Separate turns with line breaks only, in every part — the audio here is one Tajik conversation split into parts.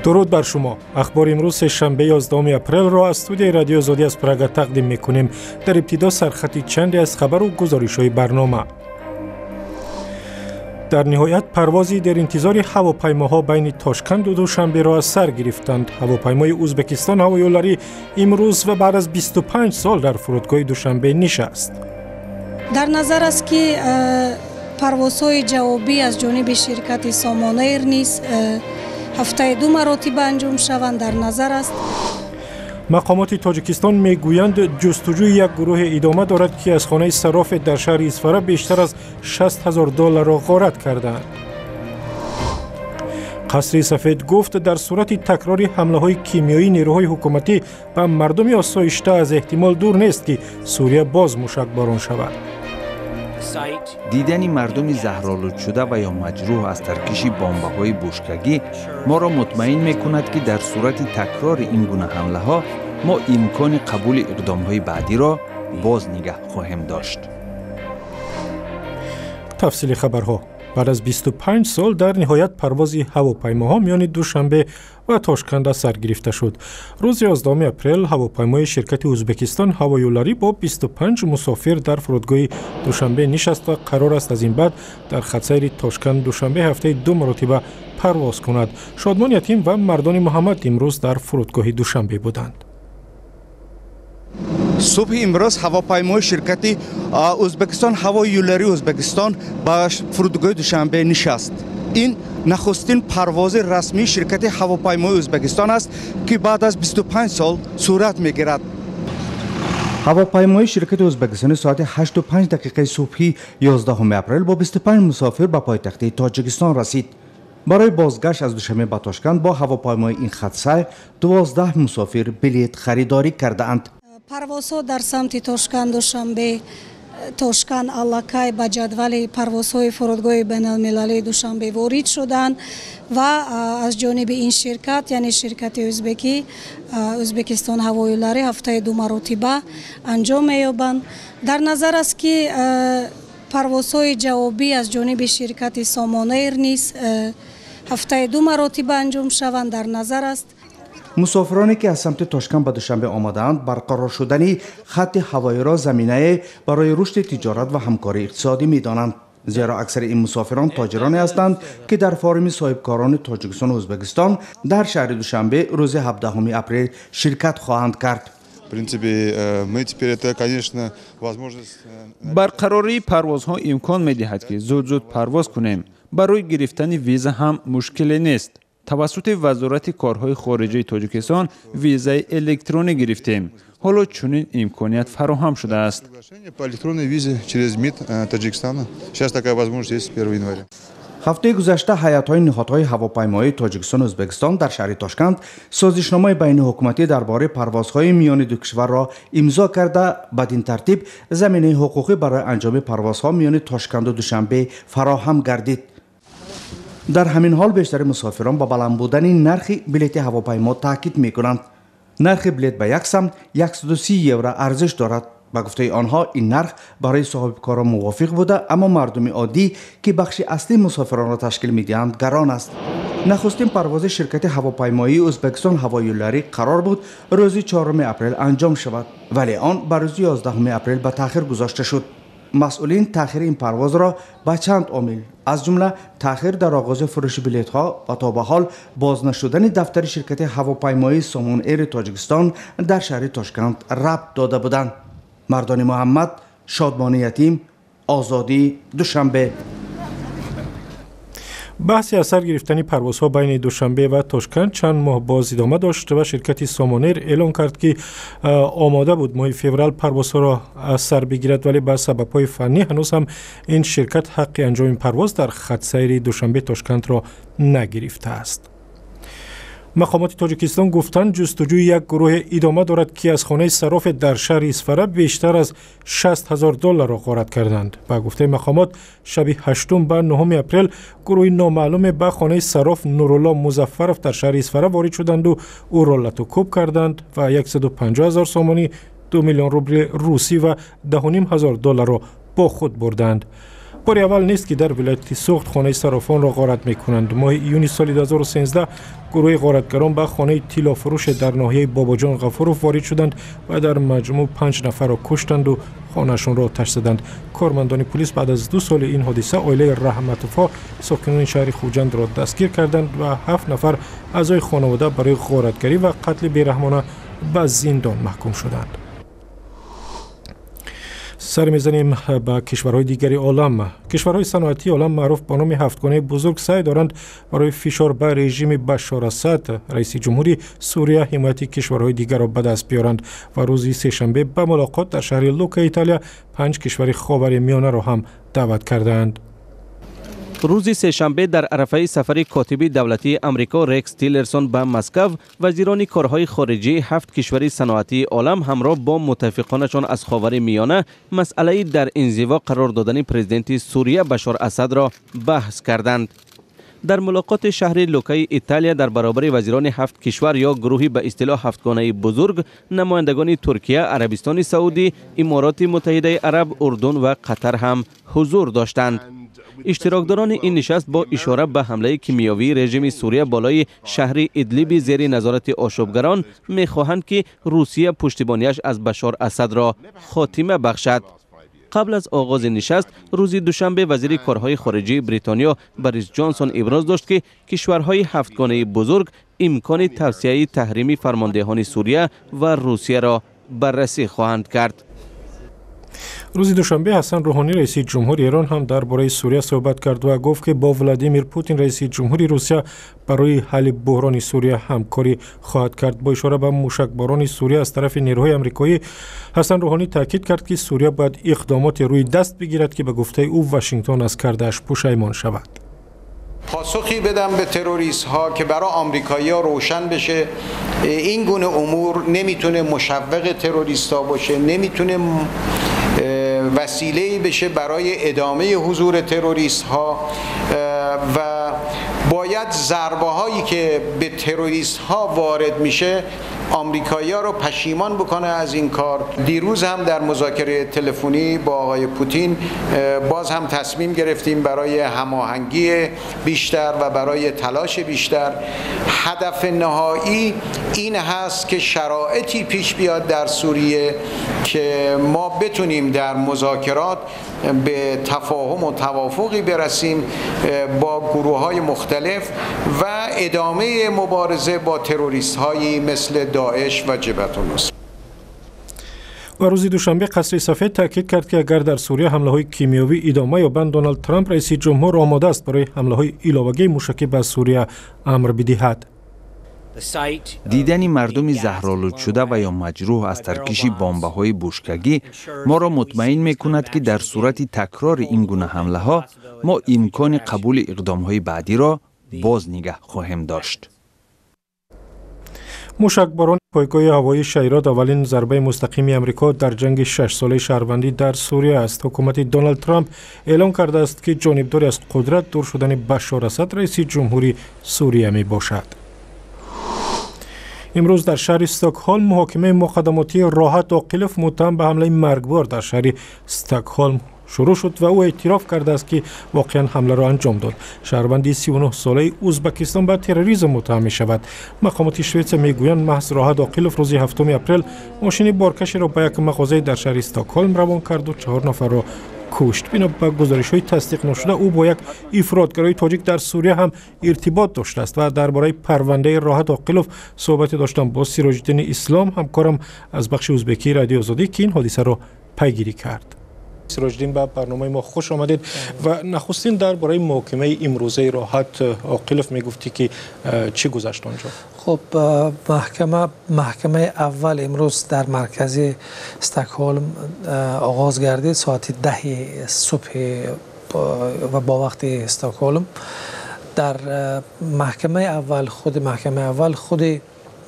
Дуруд бар шумо. Ахбори имрӯз, сешанбе, 11 апрелро аз студияи Радиои Озодӣ аз Прага тақдим мекунем. Дар ибтидо сархати чанде аз хабару гузоришҳои барнома. Дар ниҳоят парвози деринтизори ҳавопаймоҳо байни Тошканду Душанберо аз сар гирифтанд. Ҳавопаймои Ӯзбекистон ҳавоюларӣ имрӯз ва баъд аз 25 сол дар фурудгоҳи Душанбе нишаст.
Дар назар аст, ки парвозҳои ҷавобӣ аз ҷониби ширкати Сомон Эйр низ ҳафтаи ду маротиба анҷом шаванд, дар назар аст.
Мақомоти Тоҷикистон мегӯянд, ҷустуҷӯи як гурӯҳе идома дорад, ки аз хонаи саррофе дар шаҳри Исфара бештар аз 60 ҳазор долларро ғорат кардаанд. Қасри Сафед гуфт, дар сурати такрори ҳамлаҳои кимиёии нерӯҳои ҳукуматӣ ба мардуми осоишта, аз эҳтимол дур нест, ки Сурия боз мушакборон шавад.
Дидани мардуми заҳролудшуда ва ё маҷрӯҳ аз таркиши бомбаҳои бушкагӣ моро мутмаин мекунад, ки дар сурати такрори ин гуна ҳамлаҳо мо имкони қабули иқдомҳои баъдиро боз нигаҳ хоҳем дошт.
Тафсили хабарҳо. Баъд аз 25 сол дар ниҳоят парвози ҳавопаймоҳо миёни Душанбе ва Тошканд аз сар гирифта шуд. Рӯзи 11 апрел ҳавопаймои ширкати Ӯзбекистон ҳавоюларӣ бо 25 мусофир дар фурудгоҳи Душанбе нишаст ва қарор аст, аз ин баъд дар хатсайри Тошканд Душанбе ҳафтаи ду маротиба парвоз кунад. Шодмон Ятим ва Мардони Муҳаммад имрӯз дар фурудгоҳи Душанбе буданд.
Субҳи имрӯз ҳавопаймои ширкати Ӯзбекистон ҳавои юллари Ӯзбекистон ба фурудгоҳи Душанбе нишаст. Ин нахустин парвози расмии ширкати ҳавопаймои Ӯзбекистон аст, ки баъд аз 25 сол сурат мегирад. Ҳавопаймои ширкати ӯзбекистони соати 8:05 дақиқаи субҳи 11 апрел бо 25 мусофир ба пойтахти Тоҷикистон расид. Барои бозгашт аз Душанбе ба Тошканд бо ҳавопаймои ин хатсайр 12 мусофир билет харидорӣ кардаанд.
Парвозҳо дар самти Тошканд, Душанбе, Тошканд аллакай ба ҷадвали парвозҳои фурудгоҳи байналмилалии Душанбе ворид шуданд ва аз ҷониби ин ширкат, яъне ширкати ӯзбекӣ Ӯзбекистон ҳавоюларӣ, ҳафтаи ду маротиба анҷом меёбанд. Дар назар аст, ки парвозҳои ҷавобӣ аз ҷониби ширкати Сомон Эйр низ ҳафтаи ду маротиба анҷом шаванд, дар назар аст.
Мусофироне, ки аз самти Тошканд ба Душанбе омадаанд, барқарор шудани хатти ҳавоиро заминае барои рушди тиҷорат ва ҳамкории иқтисодӣ медонанд, зеро аксари ин мусофирон тоҷироне ҳастанд, ки дар форуми соҳибкорони Тоҷикистону Ӯзбекистон дар шаҳри Душанбе рӯзи 17 апрел ширкат хоҳанд кард.
В принципе, мы теперь это, конечно, возможность.
Барқарории парвозҳо имкон медиҳад, ки зуд-зуд парвоз кунем. Барои гирифтани виза ҳам мушкиле нест. Тавассути Вазорати корҳои хориҷаи Тоҷикистон визаи электронӣ гирифтем. Ҳоло чунин имконият фароҳам шудааст.
По электронной визе через МИД Таджикистана. Сейчас такая возможность есть с 1 января.
Ҳафтаи гузашта ҳайатҳои ниҳодҳои ҳавопаймоии Тоҷикистону Ӯзбекистон дар шаҳри Тошканд созишномаи байниҳукуматӣ дар бораи парвозҳои миёни ду кишварро имзо карда, бадин тартиб заминаи ҳуқуқӣ барои анҷоми парвозҳо миёни Тошканду Душанбе фароҳам гардид. Дар ҳамин ҳол бештари мусофирон ба баланд будани нархи билети ҳавопаймо таъкид мекунанд. Нархи билет ба як самт 130 евро арзиш дорад. Ба гуфтаи онҳо, ин нарх барои соҳибкорон мувофиқ буда, аммо мардуми оддӣ, ки бахши аслии мусофиронро ташкил медиҳанд, гарон аст. Нахустин парвози ширкати ҳавопаймоии Ӯзбекистон ҳавоюлларӣ қарор буд рӯзи 4 апрел анҷом шавад, вале он ба рӯзи 11 апрел ба таъхир гузошта шуд. Масъулин таъхири ин парвозро ба чанд омил, аз ҷумла таъхир дар оғози фурӯши билетҳо ва то ба ҳол боз нашудани дафтари ширкати ҳавопаймоии Сомон Эйри Тоҷикистон дар шаҳри Тошканд рабт дода буданд. Мардони Муҳаммад, Шодмони Ятим, Озодӣ, Душанбе.
Баҳси аз сар гирифтани парвозҳо байни Душанбе ва Тошканд чанд моҳ боз идома дошт ва ширкати Сомонэйр эълон кард, ки омода буд моҳи феврал парвозҳоро аз сар бигирад, вале ба сабабҳои фаннӣ ҳанӯз ҳам ин ширкат ҳаққи анҷоми парвоз дар хатсайри Душанбе Тошкандро нагирифтааст. Мақомоти Тоҷикистон гуфтанд, ҷустуҷӯи як гурӯҳе идома дорад, ки аз хонаи саррофе дар шаҳри Исфара бештар аз 60 ҳазор долларро ғорат карданд. Ба гуфтаи мақомот, шаби 8 ба 9 апрел гурӯҳи номаълуме ба хонаи сарроф Нурулло Музаффаров дар шаҳри Исфара ворид шуданду ӯро латукӯб карданд ва 150 ҳазор сомонӣ, 2 миллион рубли русӣ ва 10,5 ҳазор долларро бо худ бурданд. Бори аввал нест, ки дар вилояти Суғд хонаи саррофонро ғорат мекунанд. Моҳи июни соли 2013 гурӯҳи ғоратгарон ба хонаи тиллофурӯше дар ноҳияи Бобоҷон Ғафуров ворид шуданд ва дар маҷмӯъ панҷ нафарро куштанду хонаашонро оташ заданд. Кормандони пулис баъд аз 2 соли ин ҳодиса оилаи Раҳматовҳо, сокинони шаҳри Хуҷандро дастгир карданд ва ҳафт нафар аъзои хонавода барои ғоратгарӣ ва қатли бераҳмона ба зиндон маҳкум шуданд. Сар мезанем ба кишварҳои дигари олам. Кишварҳои саноатии олам, маъруф ба номи Ҳафтгонаи бузург, саъй доранд барои фишор ба режими Башор Асад, раиси ҷумҳури Сурия, ҳимояти кишварҳои дигарро ба даст биёранд ва рӯзи сешанбе ба мулоқот дар шаҳри Лука, Италия, панҷ кишвари Ховари Миёнаро ҳам даъват кардаанд.
Рӯзи сешанбе дар арафаи сафари котиби давлатии Амрико Рекс Тиллерсон ба Москав, вазирони корҳои хориҷии ҳафт кишвари саноатии олам ҳамроҳ бо муттафиқонашон аз Ховари Миёна масъалаи дар инзиво қарор додани президенти Сурия Башор Асадро баҳс карданд. Дар мулоқоти шаҳри Лукаи Италия дар баробари вазирони ҳафт кишвар ё гурӯҳи ба истилоҳ Ҳафтгонаи бузург намояндагони Туркия, Арабистони Саудӣ, Имороти Муттаҳидаи Араб, Урдун ва Қатар ҳам ҳузур доштанд. Иштирокдорони ин нишаст бо ишора ба ҳамлаи кимиёвии режими Сурия болои шаҳри Идлиби зери назорати ошӯбгарон мехоҳанд, ки Русия пуштибонияш аз Башор Асадро хотима бахшад. Қабл аз оғози нишаст рӯзи душанбе вазири корҳои хориҷии Бритониё Борис Ҷонсон иброз дошт, ки кишварҳои Ҳафтгонаи бузург имкони тавсияи таҳрими фармондеҳони Сурия ва Русияро баррасӣ хоҳанд кард.
Рӯзи душанбе Ҳасан Рӯҳонӣ, раиси ҷумҳури Эрон, ҳам дар бораи Сурия суҳбат кард ва гуфт, ки бо Владимир Путин, раиси ҷумҳури Русия, барои ҳалли буҳрони Сурия ҳамкорӣ хоҳад кард. Бо ишора ба мушакборони Сурия аз тарафи нерӯҳои амрикоӣ, Ҳасан Рӯҳонӣ таъкид кард, ки Сурия бояд иқдомоте рӯи даст бигирад, ки ба гуфтаи ӯ Вашингтон аз кардааш пушаймон шавад.
پاسخی بدم به تروریست ها که برای آمریکایی ها روشن بشه این گونه امور نمیتونه مشوق تروریست ها باشه، نمیتونه وسیله بشه برای ادامه حضور تروریست ها و باید ضربه هایی که به تروریست ها وارد میشه آمریکایی ها رو پشیمان بکنه از این کار. دیروز هم در مذاکره تلفنی با آقای پوتین باز هم تصمیم گرفتیم برای هماهنگی بیشتر و برای تلاش بیشتر. هدف نهایی این هست که شرایطی پیش بیاد در سوریه که ما بتونیم در مذاکرات به تفاهم و توافقی برسیم با گروه های مختلف و ادامه مبارزه با تروریست هایی مثل داعش و جبهة النصره.
Ва рӯзи душанбе Қасри Сафед таъкид кард, ки агар дар Сурия ҳамлаҳои кимиёвӣ идома ёбанд, Доналд Трамп, раиси ҷумҳур, омода аст барои ҳамлаҳои иловагии мушакӣ ба Сурия амр бидиҳад.
Дидани мардуми заҳролудшуда ва ё маҷрӯҳ аз таркиши бомбаҳои бушкагӣ моро мутмаин мекунад, ки дар сурати такрори ин гуна ҳамлаҳо мо имкони қабули иқдомҳои баъдиро боз нигаҳ хоҳем дошт.
Мушакборони пойгоҳи ҳавоии Шайрот аввалин зарбаи мустақими Амрико дар ҷанги шашсолаи шаҳрвандӣ дар Сурия аст. Ҳукумати Доналд Трамп эълон кардааст, ки ҷонибдори аз қудрат дур шудани Башор Асад, раиси ҷумҳури Сурия, мебошад. Имрӯз дар шаҳри Стокҳолм муҳокимаи муқаддамотии Роҳат Оқилов, муттаҳам ба ҳамлаи маргбор дар шаҳри Стокҳолм, шурӯъ шуд ва ӯ эътироф кардааст, ки воқеан ҳамларо анҷом дод. Шаҳрванди 39-солаи Узбакистон ба терроризм муттаҳам мешавад. Мақомоти Шветсия мегӯянд, маҳз Роҳат Оқилов рӯзи 7 апрел мошини боркашеро ба як мағозае дар шаҳри Стокҳолм равон карду чаҳор нафарро кушт. Бино ба гузоришҳои тасдиқношуда, ӯ бо як ифротгарои тоҷик дар Сурия ҳам иртибот доштааст. Ва дар бораи парвандаи Роҳат Оқилов суҳбате доштам бо Сироҷиддини Ислом, ҳамкорам аз бахши узбекии Радиои Озодӣ, ки ин ҳодисаро пайгирӣ кард. Сироҷиддин, ба барномаи мо хуш омадед ва нахустин дар бораи муҳокимаи имрӯзаи Роҳат Оқилов мегуфтӣ, ки чӣ гузашт онҷо?
Хуб, маҳкамаи аввал имрӯз дар маркази Стокҳолм оғоз гардид соати 10-и субҳи ва бо вақти Стокҳолм. Дар маҳкамаи аввал, худи маҳкамаи аввал, худи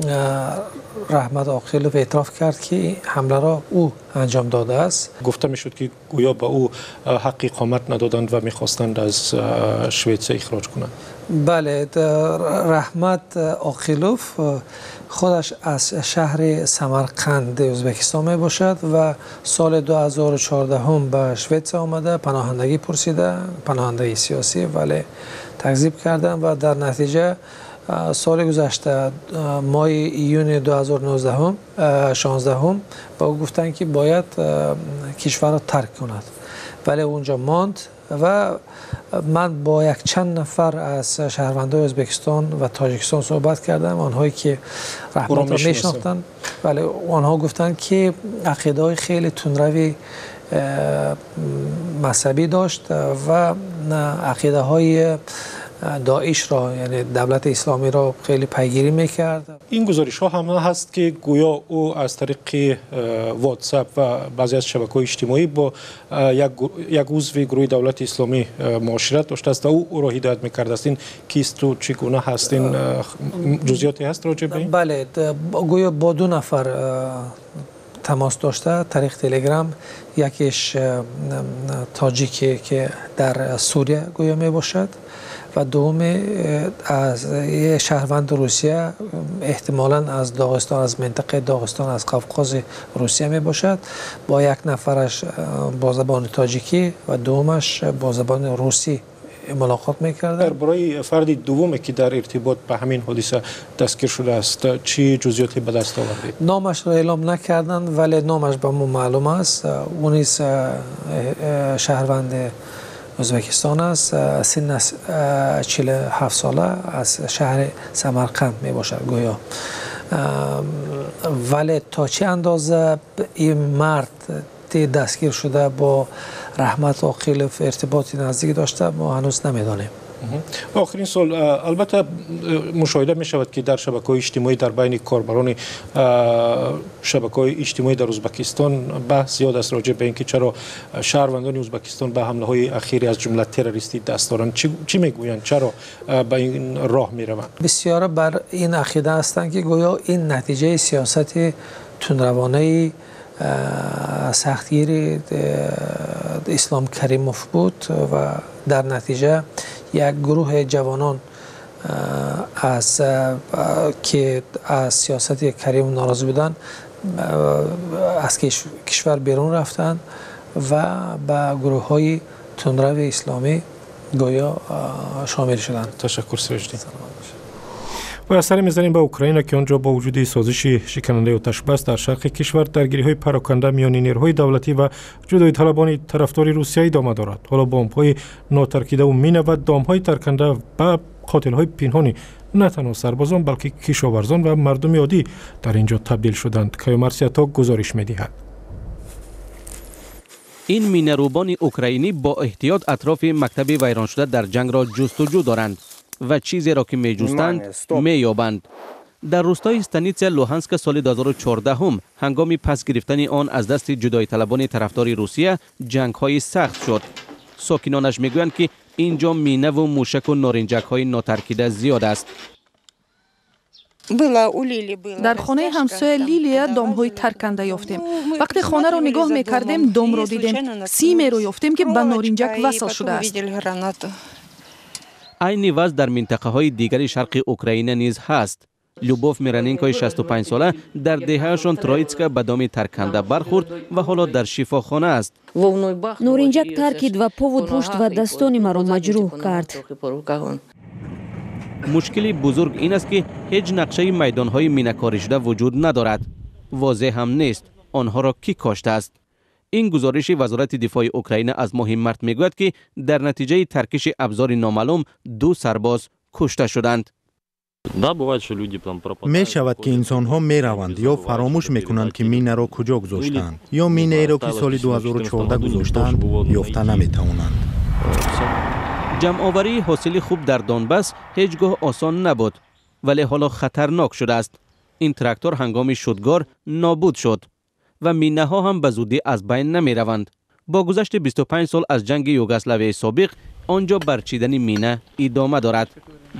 Раҳмат Оқилов эътироф кард, ки ҳамларо ӯ анҷом додааст.
Гуфта мешуд, ки гӯё ба ӯ ҳаққи иқомат надоданд ва мехостанд аз Шветсия ихроҷ кунанд.
Бале, Раҳмат Оқилов худаш аз шаҳри Самарқанди Ӯзбекистон мебошад ва соли 2014 ба Шветсия омада, паноҳандагӣ пурсида, паноҳандагии сиёсӣ, вале такзиб карданд ва дар натиҷа соли гузашта моҳи июни 2016 ба ӯ гуфтанд, ки бояд кишварро тарк кунад, вале онҷо монд ва ман бо якчанд нафар аз шаҳрвандони Ӯзбекистон ва Тоҷикистон суҳбат кардам, онҳое ки Раҳматро мешинохтанд, вале онҳо гуфтанд, ки ақидаҳои хеле тундрави мазҳабӣ дошт ва ақидаҳои Доишро, яъне давлати исломиро хеле пайгирӣ мекард.
Ин гузоришҳо ҳам ҳаст, ки гӯё ӯ аз тариқи WhatsApp ва баъзе аз шабакаҳои иҷтимоӣ бо як узви гурӯҳи давлати исломӣ муошират доштааст ва ӯ ӯро ҳидоят мекардааст. Ин кисту чӣ гуна ҳаст? Ин ҷузъиёте ҳаст роҷеъ ба ин?
Бале, гӯё бо ду нафар тамос дошта тариқ Телеграм. Якеш тоҷике, ки дар Сурия гӯё мебошад, ва дуюме аз шаҳрванди Русия, эҳтимолан аз Доғистон, аз минтақаи Доғистон, аз Қавқози Русия мебошад. Бо як нафараш бо забони тоҷикӣ ва дуюмаш бо забони русӣ мулоқот мекарданд.
Дар бораи фарди дуввуме, ки дар иртибот ба ҳамин ҳодиса дастгир шудааст, чӣ ҷузъиёте ба даст овардед?
Номашро эълом накарданд, вале номаш ба мо маълум аст. Ӯ низ шаҳрванди Ӯзбекистон аст, синнаш 47 сола, аз шаҳри Самарқанд мебошад гӯё. Вале то чӣ андоза ин мард дастгир шуда бо Раҳмат Оқилов иртиботи наздик дошта, мо ҳанӯз намедонем.
Охирин суол. Албатта, мушоҳида мешавад, ки дар шабакаҳои иҷтимоӣ, дар байни корбарони шабакаҳои иҷтимоӣ дар Ӯзбекистон баҳс зиёд аст роҷеъ ба ин ки чаро шаҳрвандони Ӯзбекистон ба ҳамлаҳои ахири, аз ҷумла террористӣ, даст доранд. Чӣ мегӯянд, чаро ба ин роҳ мераванд?
Бисёра бар ин ақида ҳастанд, ки гӯё ин натиҷаи сиёсати тундравонаи сахтгири Ислом Каримов буд ва дар натиҷа як гурӯҳи ҷавонон, аз ки аз сиёсати Каримов норозӣ буданд, аз кишвар берун рафтанд ва ба гурӯҳҳои тундрави исломӣ гӯё шомил шуданд.
Ташаккур, Сироҷиддин. Ва саре мезанем ба Украина, ки он ҷо бо вуҷуди созиши шиканандаи оташбас дар шарқи кишвар даргириҳои пароканда миёни нерӯҳои давлатӣ ва ҷудоиталабони тарафдори Русия идома дорад. Ҳоло бомбҳои нотаркидаву мина ва домҳои тарканда ба қотилҳои пинҳони на танҳо сарбозон, балки кишоварзон ва мардуми оддӣ дар ин ҷо табдил шуданд. Каюмарс Ято гузориш медиҳад.
Ин минарӯбони украинӣ бо эҳтиёт атрофи мактаби вайроншуда дар ҷангро ҷустуҷӯ доранд ва чизеро, ки меҷустанд, меёбанд. Дар рӯстои Станитсия Луҳанска соли 2014 ҳангоми пас гирифтани он аз дасти ҷудоиталабони тарафдори Русия ҷангҳои сахт шуд. Сокинонаш мегӯянд, ки ин ҷо минаву мушаку норинҷакҳои нотаркида зиёд аст.
Дар хонаи ҳамсоя Лилия домҳои тарканда ёфтем. Вақте хонаро нигоҳ мекардем, домро дидем, симеро ёфтем, ки ба норинҷак васл шудааст.
Айни вазъ дар минтақаҳои дигари шарқи Украина низ ҳаст. Любов Мироненкои 65сола дар деҳаашон Троитска ба доми тарканда бархӯрд ва ҳоло дар шифохона аст.
Норинҷак таркид ва пову пушт ва дастони маро маҷрӯҳ кард.
Мушкили бузург ин аст, ки ҳеҷ нақшаи майдонҳои минакоришуда вуҷуд надорад. Возеҳ ҳам нест, онҳоро кӣ коштааст. Ин гузориши Вазорати дифои Украина аз моҳи март мегӯяд, ки дар натиҷаи таркиши абзори номаълум ду сарбоз кушта шуданд.
Мешавад, ки инсонҳо мераванд ё фаромӯш мекунанд, ки минаро куҷо гузоштаанд, ё минаеро, ки соли 2014 гузоштаанд, ёфта наметавонанд.
Ҷамъоварии ҳосили хуб дар Донбас ҳеҷ гоҳ осон набуд, вале ҳоло хатарнок шудааст. Ин трактор ҳангоми шудгор нобуд шуд ва минаҳо ҳам ба зудӣ аз байн намераванд. Бо гузашти 25 сол аз ҷанги Югославияи собиқ он ҷо барчидани мина идома дорад.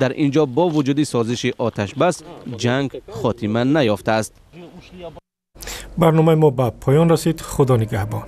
Дар инҷо бо вуҷуди созиши оташбас ҷанг хотима наёфтааст.
Барномаи мо ба поён расид. Худо нигаҳбон.